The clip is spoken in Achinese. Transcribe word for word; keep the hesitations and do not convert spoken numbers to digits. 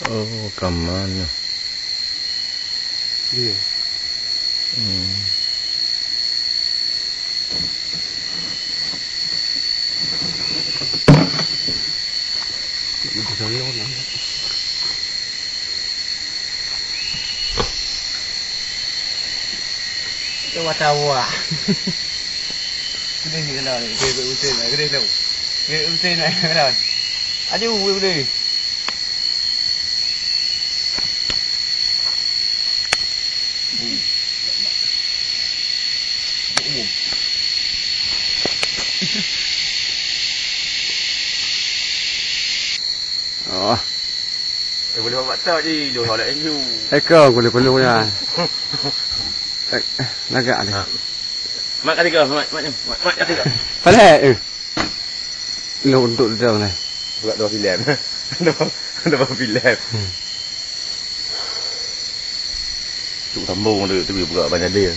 Oh, ka man nyoe. Iya. Hmm. Itu mata buah. Gede sih kalau ni. Gede betul, gede tu. Gede betul nak kalau. Aduh, gede. Oh. Eh, boleh buat tak je, lu hot M U. Eko gulu-gulu ya. Eh, lagak ni. Ha. Mat kata kau, mat, mat, mat, mat kata kau. Palek. Eh. Lu untuk dia ni. Buat dua filem. Dua, dua filem. Hmm. Tu sambung tu, tu buka banyak dia.